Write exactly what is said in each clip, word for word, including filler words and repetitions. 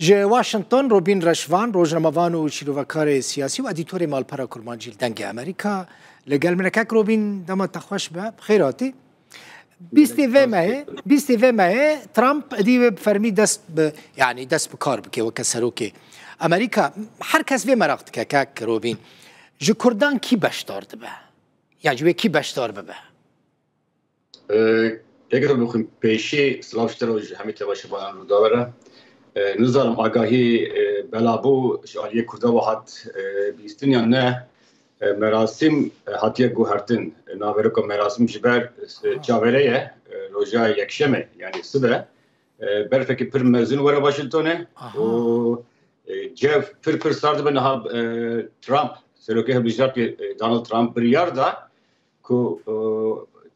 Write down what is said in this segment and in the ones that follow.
Ji Washington, Robîn Reşvan, rojnamevan û şîrovekarê siyasî û edîtorê Malpera Kurmancî li Dengê Amerîka, li gel min e. Kek Robîn, dema te xweş be, bi xêr hatî. Bîstê vê mehê, bîstê vê mehê Trump êdî wê bi fermî dest bi, yanî dest bi kar bike weke serokê Amerîka. Her kes vê meraq dike, kek Robîn. Ji Kurdan kî beşdar dibe? Yan ji wê kî beşdar bibe? Ee, Yekê bixwîn pêşî silav ji te re û ji hemî temaşevanan Rûdawê re. Ee, nizanim agahî, e, belabû ji aliyê Kurda ve hat, e, bîstin yan ne. E, merasîm, e, hatiye guhertin. E, naveroka merasîm ji ber, e, çaverê ye, e, roja yekşemê, yanî sibe. E, berfekî pir mezin were Washingtonê û, e, cev pir pir sar dibe niha, e, Trump, serokê hilbijartê, e, Donald Trump biryar da ku, e,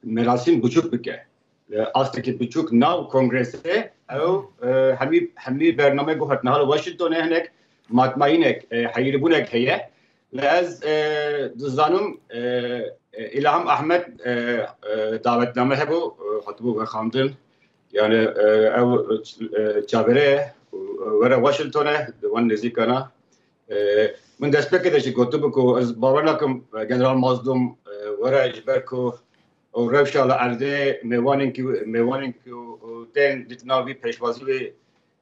merasîm biçûk bike. E, astekî biçûk nav kongresê ew, e, hemî, hemî bername guhertine. Hala Washingtonê hinek matmayînek, e, heyirîbûnek heye. Lê ez, e, dizanim, e, e, Îlham Ahmed, e, e, davetname hebû, e, hatibû vexandin. Yani, e, ew, e, çaverê ye û, e, were Washingtonê, di wan nêzîkana. E, min destpêkê de jî gotibû ku ez bawer nakim, e, General Mazlûm, e, were ji ber ku ew rewşa li erdê mêwanên ku, mêwanên ku tên dîtina wî pêşwazî wê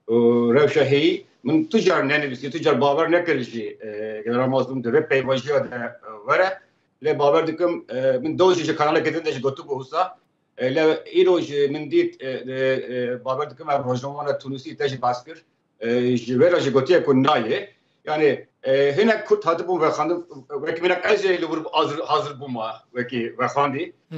û rewşa heyî min tu car nenivîsî, tu car bawer nekir jî, e, General Mazlûm di vê peyvajiya de, e, were. Lê bawer dikim, e, min dew jî ji kanalekê din de jî gotibû wisa. E, lê îro jî min dît, e, e, e, bawer dikim ev rojnamevana Tunusî te jî behs kir. E, ji wê re jî gotiye ku nayê. Yani, e, hinek Kurd hatibûn vexwendin, wekî minak ez jî li wir hazir, hazir bûma wekî vexwendî. E,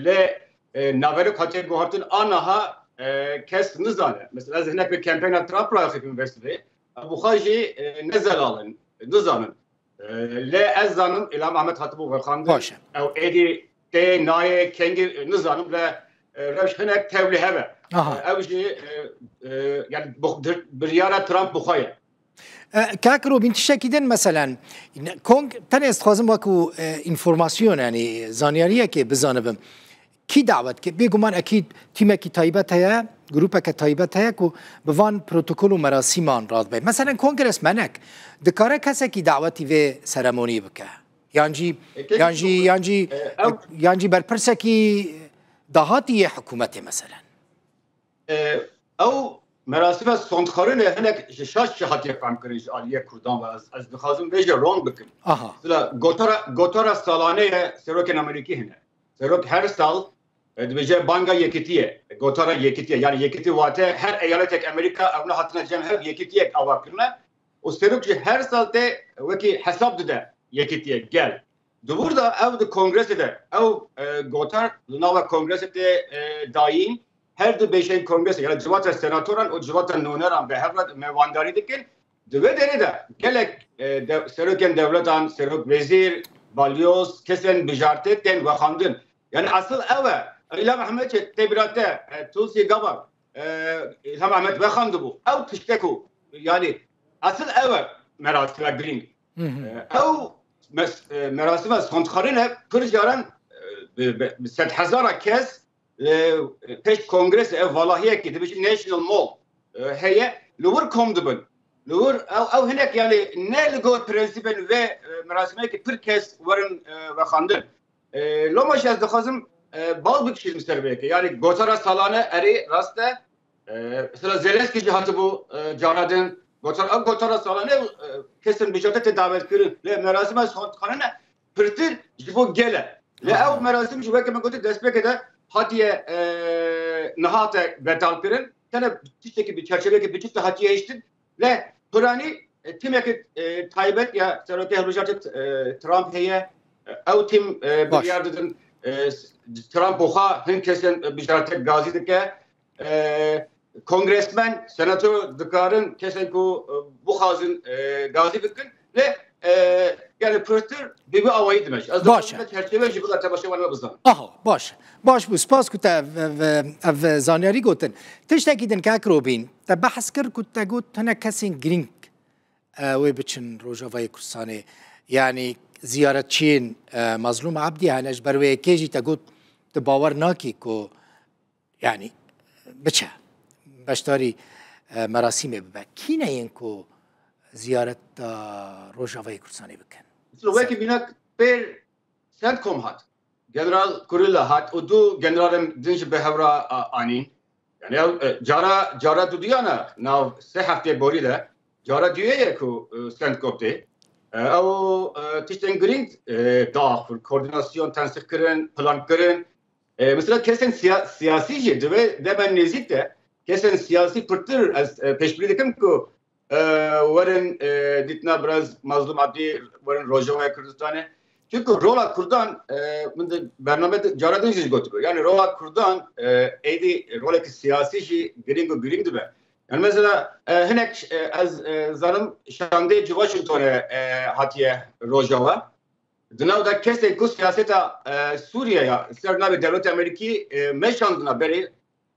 lê, e, naverok hatiye guhertin aniha, e, kes nizane. Mesela ez hinek bi kampeyna Trump re axifim vê sibê. Ew bi xwe jî, e, ne zelal in, nizanin. E, lê ez zanim Îlham Ahmed hatibû vexwendin. Baş e. Ew êdî tê nayê kengî nizanim lê, e, rewş hinek tevlî hebe. Aha. E, ew jî, e, e, yani bu-, dir-, biryara Trump bi xwe ye. E, kak Robîn, tiştekî din meselen, ne-, kong, tenê ez dixwazim wekû, e, înformasyon, yani zanyariyekê bizanibim. Kî dawet kir? Bêguman ekîd tîmekî taybet heye, grûpeke taybet heye ku bi van protokol û merasîman radibe. Meselen kongresmenek dikare kesekî dawetî vê seremonî bike? Yan jî, E, kek yan jî, yan jî, e, ew yan jî berpirsekî dahatî yê hikûmetê meselen? E, ew merasîme sondxwarinê hinek ji şaş jî hatiye fehmkirin ji aliyê Kurdan ve ez, ez dixwazim vê jî ron bikim. Aha. Mesela gotara, gotara salane ye serokên Amerîkî hene. Serok her sal, e, dibêje banga yekîtiyê, gotara yekîtiyê. Yani yekîtî wate her eyaletek Amerîka ew ne hatine cem hev yekîtiyek ava kirine. Û serok jî her sal tê wekî hesab dide yekîtiyê gel. Di wir de ew di kongresê de, ew, e, gotar li nava kongresê tê, e, dayîn, her du bêşên kongresê, yani civata senatoran û civata nûneran bi hev re mêvandarî dikin. Di vê derê de gelek, e, de, serokên dewletan, serok wezîr, balyoz, kesên bijartê tên vexandin. Yani asıl ew e. Îlham Ehmed tê bira te, e, Tulsi Gabbard, e, Îlham Ehmed vexandibû. Ew tiştek û, yani asıl ew e merasîme girîng. Hı hı. E, ew mes-, e, merasîma sondxwarine pir caran, e, bi, bi, bi sedhezara kes, e, pêş kongrese, ev valahiyekî dibêjin National Mall, e, heye, li wir kom dibin. Li wir ew, ew hinek yani ne li gor prensîbên vê, e, merasimekî pir kes werin, e, vexandin. E, loma jî ez dixwazim, e, bal bikişînim ser vê yekê. Yani gotara salane erê rast e. E, mesela Zelenskî jî hatibû, e, cara din. Gotar, ev gotara salane, e, kesên bijarte tê davet kirin. Lê merasîma sondxwarine pirtir ji bo gel e. Lê ew merasim jî weke me gotî destpêkê de hatiye, e, niha te betal kirin. Tene tiştekî bi çerçeveyekî biçûk de hatiye hiştin. Lê piranî, e, timekî, e, taybet ya serokê hilbijartê, e, Trump heye. E, ew tim, e, biryar didin. E, Trump oxa hin kesên, e, bijarte gazî dike. E, kongresmen, senator dikarin kesên ku, e, bixwazin, e, gazî bikin. Lê, e, yani pirtir bi vî awayî dimeş. Ez Baş e. dixwazim çerçeve jî bila temaşevan me bizan. Aha, baş. Baş bû. Spas ku te ev, ev, ev zanyarî gotin. Tiştekî din kak Robîn, te behs kir ku te got hinek kesên girîng, e, wê biçin Rojavayê Kurdistanê. Yani ziyaretçiyên, e, Mazlûm Ebdî hene, ji ber wê yekê jî te got tu bawer nakî ku, yani biçe. Beşdarî, e, merasîmê bibe. Kî ne yên ku ziyareta Rojavayê Kurdistanê bikin? Wekî bînak pêr CENTCOM hat. General Kurilla hat û du generalên din jî bi hev re, a, anîn. Yani ew, e, cara, cara duduyana nav sê heftê borî de cara duye ye ku, e, CENTCOM tê. E, ew, e, tiştên girîng, e, daxir, koordinasyon, tensîq kirin, plan kirin. E, mesela kesên siya-, siyasî jî di vê dema nêzîk de kesên siyasî pirtir ez, e, pêşbirî dikim ku, e, werin, e, dîtina biraz Mazlûm Ebdî, werin Rojavaya Kurdistanê. Çunku rola Kurdan, e, min di bername di, cara din jî gotibû. Yani rola Kurdan, e, êdî rolekî siyasî jî girîng û girîng dibe. Yani mesela, e, hinek, e, ez, e, zanim şandê ji Washingtonê, e, hatiye Rojava. Di nav de kesên ku siyaseta, e, Sûriye ya ser navê dewleta Amerîkî, e, meşandina berê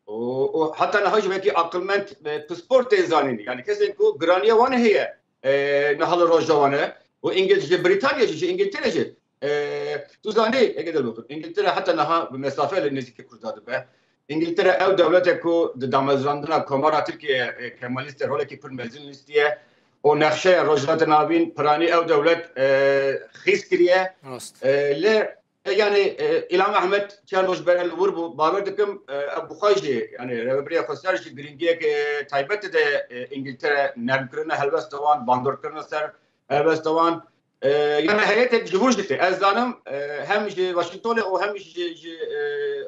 û, û heta niha jî wekî aqilmend, e, pispor tên zanîn. Yani kesên ku giraniya wan heye, e, niha li Rojava ne û Îngil-, ji Brîtanya jî, ji Îngiltere jî, e, tu zanî, ege de bixin, Îngiltere heta niha bi mesafe li nêzîkî Kurda dibe. Îngiltere ew dewlete ku di damezrandina Komara Tirkiye, e, Kemalîst de rolekî pir mezin lîstiye û nexşeya Rojhilata Navîn piranî ew dewlet, e, xîz kiriye. Rast. E, lê, e, yani, e, Îlham Ehmed çend roj berê li wir bû. Bawer dikim, e, ev bi xwe jî, yani rêvebiriya Xweser jî girîngiyeke taybet dide, e, Îngiltere, nermkirina helwesta wan, bandorkirina ser helwesta wan. E, yani heyetek ji vir jî tê. Ez zanim, e, hem ji Washingtonê û hem ji, ji, e,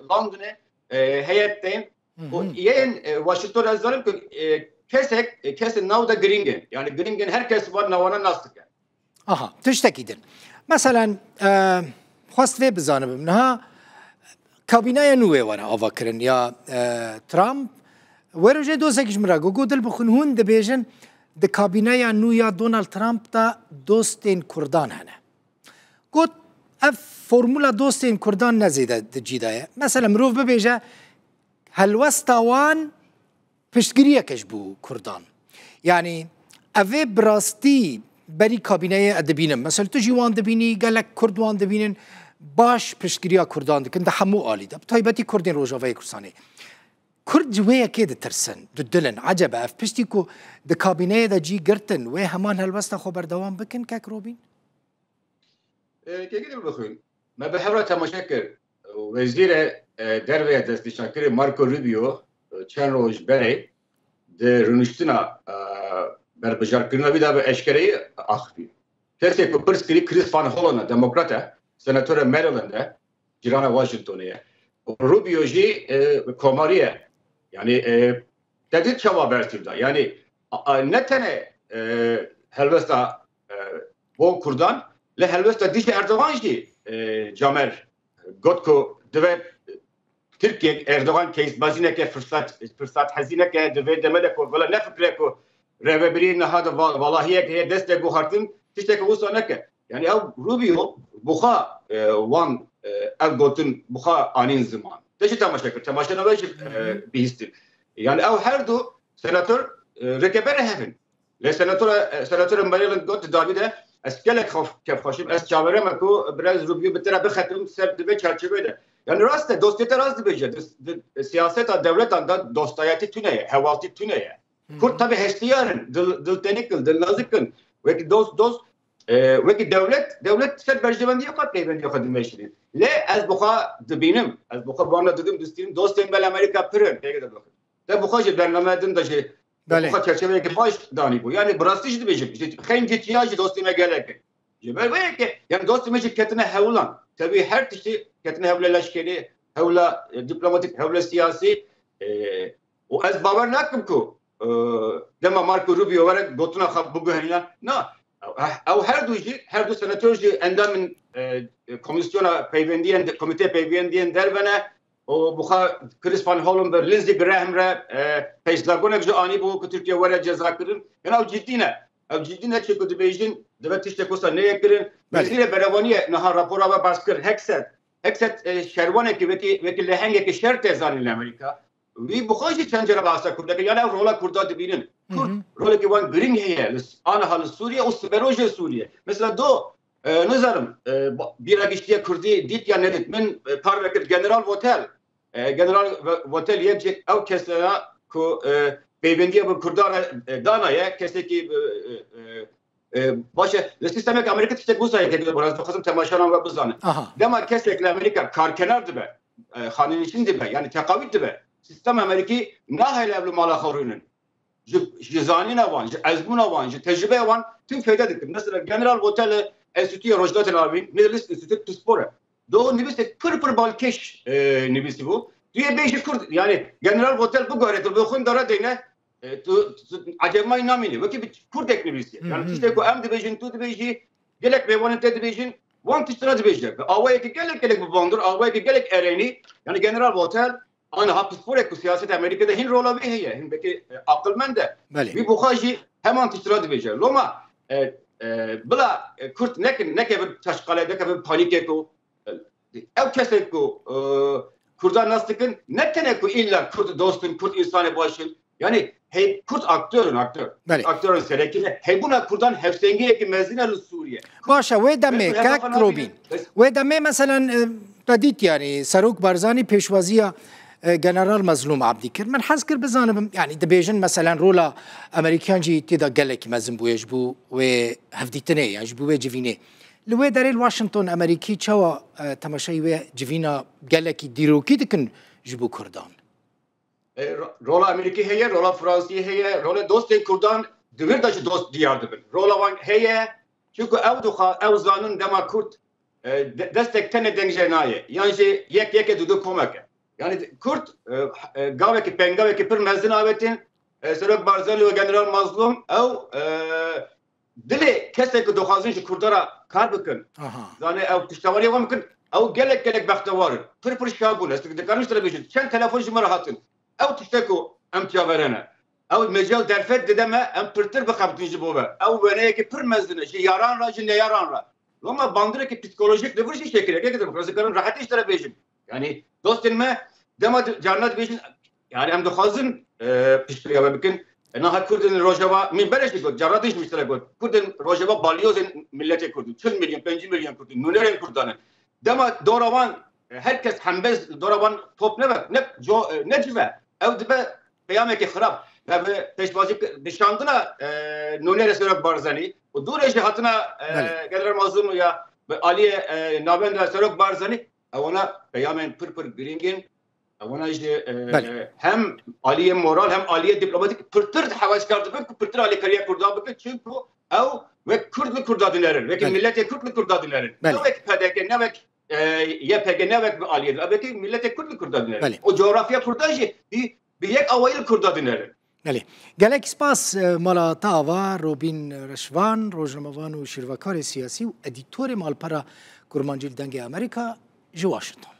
Londonê, e, heyet tên. Û yên, e, Washington ez zanim ku, e, kesek, e, kesên nav de girîng in. Yani girîng in, her kes van nawana nas dike. Aha, tiştekî din. Meselen, e, xwest vê bizanibim. Niha kabîneya nû wê were ava kirin ya, e, Trump. Wê rojê dostek ji min re got, got, dil bixwin, hûn dibêjin di kabîneya nû ya Donald Trump de dostên Kurdan hene. Got, ev formula dostên Kurdan ne zêde di cî de ye. Mesela mirov bibêje, helwesta wan piştgiriyeke ji bo Kurdan. Yani ev ê bi rastî berî kabîneyê e dibînim. Mesela tu jî wan dibînî, gelek Kurd wan dibînin, baş piştgiriya Kurdan dikin di hemû alî de. Bi taybetî Kurdên Rojavayê Kurdistanê. Kurd ji wê yekê ditirsin, didilin. Ecebe ev piştî ku di kabîneyê de cî girtin, wê heman helwesta xwe berdewam bikin, kek Robîn? E, kekî dil bixwîn. Me bi hev re temaşe kir. Wezîrê, e, derve ya destnîşankirî Marco Rubio, e, çend roj berê di rûniştina, e, berbijarkirina wî de bi eşkereyî axivî. Kesê ku pirs kirî Chris Van Hollen e, demokrat e, senatorê Maryland e, cîrana Washingtonê ye. Rubio jî, e, komarî ye. Yani, e, te dît çawa bersiv da. Yani, a, a, ne tenê, e, helwesta, e, bo Kurdan, lê helwesta dijî Erdogan jî, e, Camer got ku divê Tirkiye, Erdogan keysbazî neke, firsat, firsat hezî neke, di vê deme de ku vela nefikire ku rêvebirî niha di va-, valahiyek heye dest de guhartin, tişteke wisa neke. Yani ew Rubio buxa, e, wan, e, ev gotin buxa anîn ziman. Te jî temaşe kir, temaşena we jî, e, bihîstin. Yani ew her du senator, e, rêkebere hev in. Lê senatora, e, senatora Maryland got di dawî de, ez gelek xef-, kefxweş im, ez çaverê me ku birêz Rubio bi te re bixetim ser di vê çarçoveyê de. Yani rast e, dostiyê te rast dibêje. Di, di siyaseta dewletan de dostayetî tune ye, hevaltî tune ye. Kurd tabi hestiyar in, dil, diltenik in, dilnazik in. Wekî dost, dost, e, wekî dewlet, dewlet ser berjewendiya xwe, peywendiya xwe dimeşînin. Lê ez bi xwe dibînim, ez bi xwe bi wan re didim, distînim, dostên me li Amerîka pir in, pêke de bixin. Te bi xwe jî bername din de jî, te bi xwe çerçeveyeke baş danîbû. Yani bi rastî jî dibêjim, ji xeyn cîtiya jî dostê me gelek in. Ji ber wê yekê, yani dostê me jî ketine hewlan. Tevî her tiştî ketine hewla leşkerî, hewla, e, diplomatik, hewla siyasî. E, û ez bawer nakim ku, e, dema Marco Rubio were gotina xwe biguherîna. Na, ew, ew her du jî, her du senator jî endamên, e, e, komîsyona peywendiyên, komîtê peywendiyên derve ne. û bi xwe Chris Van Hollen bi Lindsey Graham re, e, pêşdagonek jî anîbû ku Tirkiye were cezakirin. Hena ew cidî ne. Ew cidî ne, çi ku dibêjin, divê tiştek wisa neyê kirin. Belê. Wezîrê Berevaniyê niha rapora ve behs kir. Hegseth, Hegseth, e, şerwanekî wekî, wekî lehengekî şer tê zanîn li Amerîka. Wî bi xwe jî çend cara behsa Kurdekî, yani ev rola Kurda dibînin. Kurd, rolekî wan girîng heye, li, aniha li Sûriye û siberojê Sûriye. Mesela do, e, nizanim, e, ba-, bîra giştiye Kurdî dît ya nedît. Min, e, parve kir General Votel. E, General Ve-, Votel yek ji ew kesana ku, e, pêvendiya bi Kurdan re, e, danaye, kesekî, e, e, e, e, baş e. Li sîstemeke Amerîka tiştek wisa yekê, ez dixwazim temaşeran we bizanin. Aha. Dema kesek li Amerîka karkenar dibe, e, xanenişîn dibe, yani teqawît dibe, sîstem Amerîkî nahêle ev li mala xwe rûnin. Ji, ji zanîna wan, ji ezmûna wan, ji tecrübeya wan tim feyde dikin. Mesela General Votel li Enstitûya Rojhilatê Navîn, Middle East Institute, pispor e. Do nivîsek pir pir balkêş, e, nivîsî bû. Tu yê bêjî Kurd, yani General Votel biguhere, tu bi xwin dara deyne, e, tu, tu ecebmayî namînî. Wekî bi Kurdek nivîsiye. Hı Yani hı. tiştek ku em dibêjin, tu dibêjî, gelek mêvanên te dibêjin, wan tiştira dibêje. Bi awayekî gelek gelek bi bandur, awayekî gelek erênî. Yani General Votel, aniha pisporek ku siyaseta Amerîkê de hin rola wî heye, hin belkî, e, aqilmend e. Belê. Wî bi xwe jî heman tiştira dibêje. Loma, e, e, bila, e, Kurd nekin, nekevin çaşqale, nekevin panîkê ku, e, ew kesek ku, e, Kurdan nas dikin, ne tene ku îlla Kurd dost in, Kurd însanê baş in. Yani hey, Kurd aktör in, aktör. Belê. Aktör in serekî ne. Hebûna Kurdan hevsengiyekî mezin e li Sûriye. Baş e, wê demê, Belkî heva kek xwe Robîn. Bes Wê demê, meselen, e, te dît, yani, Serok Barzanî pêşwaziya, e, General Mezlûm Abdî kir. Min hez kir bizanibim, yani, dibêjin, meselen, rola Amerîkiyan jî tê de gelekî mezin bûye ji bo wê hevdîtinê, ya ji bo wê civînê. Li wê derê li Washington Amerîkî çawa, e, temaşeyî wê civîna gelekî dîrokî dikin ji bo Kurdan? E, ro-, rola Amerîkî heye, rola Fransî heye, rola dostên Kurdan di wir de ji dost diyar dibin. Rola wan heye, çunku ew dixwa, ew zanin dema Kurd, e, de-, destek tenê deng jê nayê. Yan jî yek yekê du du komek e. Yani Kurd, e, e, gavekî, pengavekî pir mezin avêtin, e, Serok Barzanî û General Mazlûm, ew, e, dilê kesê ku dixwazin ji Kurda re kar bikin, Aha. zane ew piştevariya wan bikin, ew gelek gelek bextewar in. Pir pir şa bûn. Ez dikarim ji te re bêjim, çend telefon ji me re hatin. Ew tişte ku em tiya verene. Ew mecal derfet dide me, em pirtir bixebitin ji bo ve. Ew weneyekî pir mezin e, ji yaran re, ji neyaran re. Loma bandirekî psîkolojîk li vir jî şekil e. Keke ez dikarim rehetî ji te re bêjim. Yani dostên me dema di-, carna dibêjin, yani em dixwazin, e, piştgiriya we bikin. E, naha Kurdên Rojava, min berê jî got, carna din jî min ji te re got. Kurdên Rojava balyozên miletê Kurd in. Çil milyon, pêncî milyon Kurd in. Nûnerên Kurdan in. Dema dora wan, e, her kes hembez dora wan top nebe, ne co-, e, necive. Ew dibe peyamekî xirab. Ve bi pêşwazî dişandina, e, nûnerê Serok Barzanî û dûrê jî hatina, e, Belê. General Mazlûm ya bi aliyê, e, navenda Serok Barzanî, ewana peyamên pir pir girîng in. Ewana jî, e, Belê. hem aliyê moral hem aliyê diplomatîk pirtir heweskar dibin ku pirtir alîkariya Kurdan bikin. Çunku ew wek Kurd li Kurda dinerin. Wekî Belê. miletê Kurd li Kurda dinerin. Belê. Ne wek P D K, ne wek, e, Y P G, ne wek bi aliyê. Ew wekî miletê Kurd li Kurda dinerin. Belê. O coğrafya Kurda jî bi, bi yek awayî li Kurda dinerin. Belê. Gelek spas, e, mala te ava, Robîn Reşvan, rojnamevan û şîrvekarê siyasî û edîtorê malpera Kurmancî li Dengê Amerîka ji Washington.